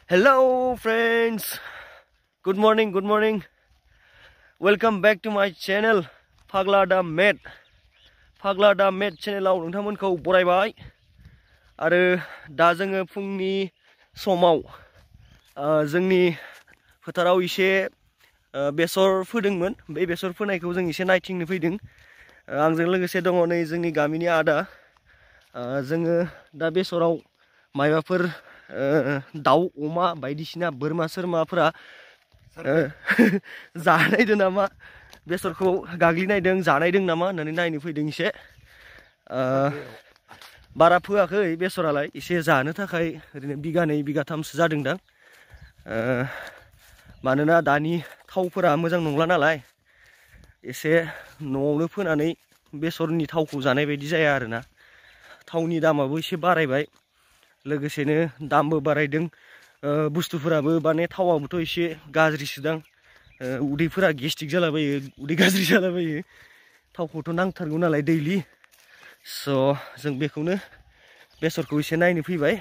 Hello friends, good morning. Welcome back to my channel pagla da med channel आव नोंथांमोनखौ बरायबाय आरो दा जोङो फुंनि समाव जोंनि फोथाराव एसे बेसर फोदोंमोन बे बेसर फोनायखौ जों एसे नायथिंनो फैदों आंजों लोगोसे दङ नै जोंनि गामिनि आदा जोङो दा बेसराव मायबाफोर दाउ अमा बायदिसिना बोरमा सोरमाफोरा जानायदों नामा बेसरखौ गाग्लिनायदों जानायदों नामा होननानै नायनो फैदों एसे बारा फोआखै बेसरालाय एसे जानो थाखाय ओरैनो बिगानै बिगाथामसो जादोंदां मानोना दानि थावफोरा मोजां नंला नालाय एसे न'आवनो फोनानै बेसरनि थावखौ जानाय बायदि जाया आरोना थावनि दामाबो एसे बारायबाय लोगोसेनो दामबो बारायदों बुस्थुफोराबो माने थावाबोथ' एसे गाज्रिसोदां उदैफोरा गेस्ट्रिक जालाबायो उदै गाज्रि जालाबायो थावखौथ' नांथारगौ नालाय दैलि स' जों बेखौनो बेसरखौ एसे नायनो फैबाय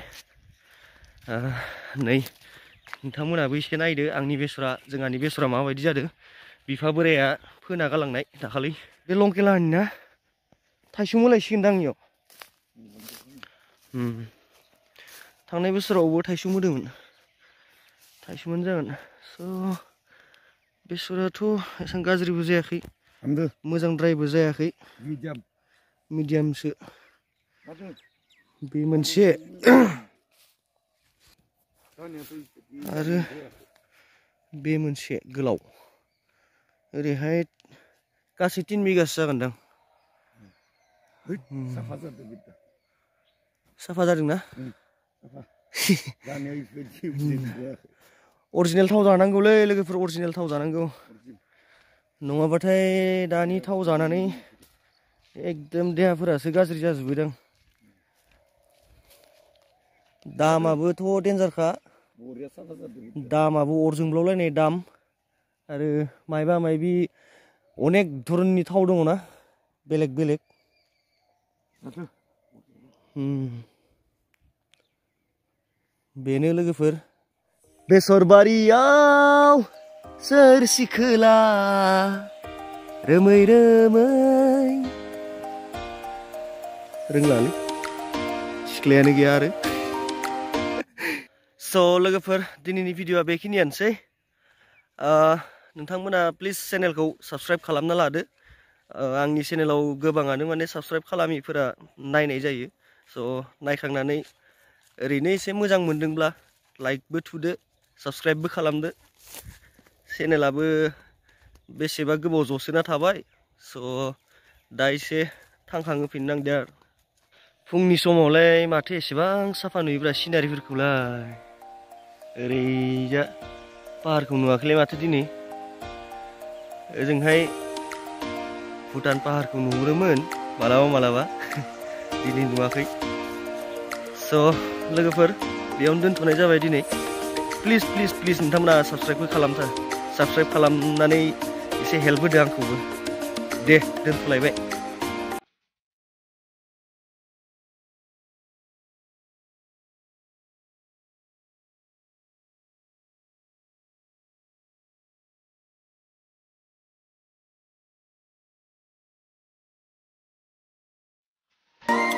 नै नोंथांमोनाबो एसे नायदो आंनि बेसरा जोंहानि बेसरा माबायदि जादों बिफा बोराया फोना गालांनाय दाखालि बे लंकेलानि ना थाइसुम होलायसिगोनदां इयाव थांनाय बोसोरावबो थाइसुम होदोंमोन थाइसुमानो जागोन स' बेसराथ' एसेबां गाज्रिबो जायाखै मोजांद्रायबो जायाखै मिडियामसो बे मोनसे आरो बे मोनसे गोलाव ओरैहाय गासै 3 बिगासो जागोनदां साफा जादोंना अरिजिनेल थाव जानांगौलै लोगोफोर अरिजिनेल थाव जानांगौ नङाबाथाय दानि थाव जानानै एकदम देहाफोरासो गाज्रि जाजोबोदां दामाबोथ' डेन्जारखा दामाबो अर जोंब्लावलायनाय दाम आरो मायबा मायबि अनेक धरननि थाव दङ ना बेलेग बेनो लोगोफोर बेसर बारियाव सोर सिखोला रोमै रोंलालै सिख्लायानो गैया आरो स' लोगोफोर दिनैनि भिडिअ'आ बेखिनियानोसै नोंथांमोना प्लिज चेनेलखौ साबस्क्राइब खालामना लादो आंनि चेनेलाव गोबाङानो माने साबस्क्राइब खालामिफोरा नायनाय जायो स' नायखांनानै ओरैनो एसे मोजां मोनदोंब्ला लाइकबो थुदो साबस्क्राइबबो खालामदो चेनेलाबो बेसेबा गोबाव जसोना थाबाय स' दा एसे थांखांहोफिननांदो आरो फुंनि समावलाय माथो एसेबां साफा नुयोब्रा सिनारिफोरखौलाय ओरैजा पाहारखौ नुवाखैलाय माथो दिनै ओजोंहाय भुटान पाहारखौ नुहुरोमोन मालाबा दिनै नुवाखै स' लोगोफोर बेयावनो दोनथ'नाय जाबाय दिनै प्लिज नोंथांमोना साबस्क्राइब खालामनानै एसे हेल्प होदो आंखौबो दे दोनथ'लायबाय।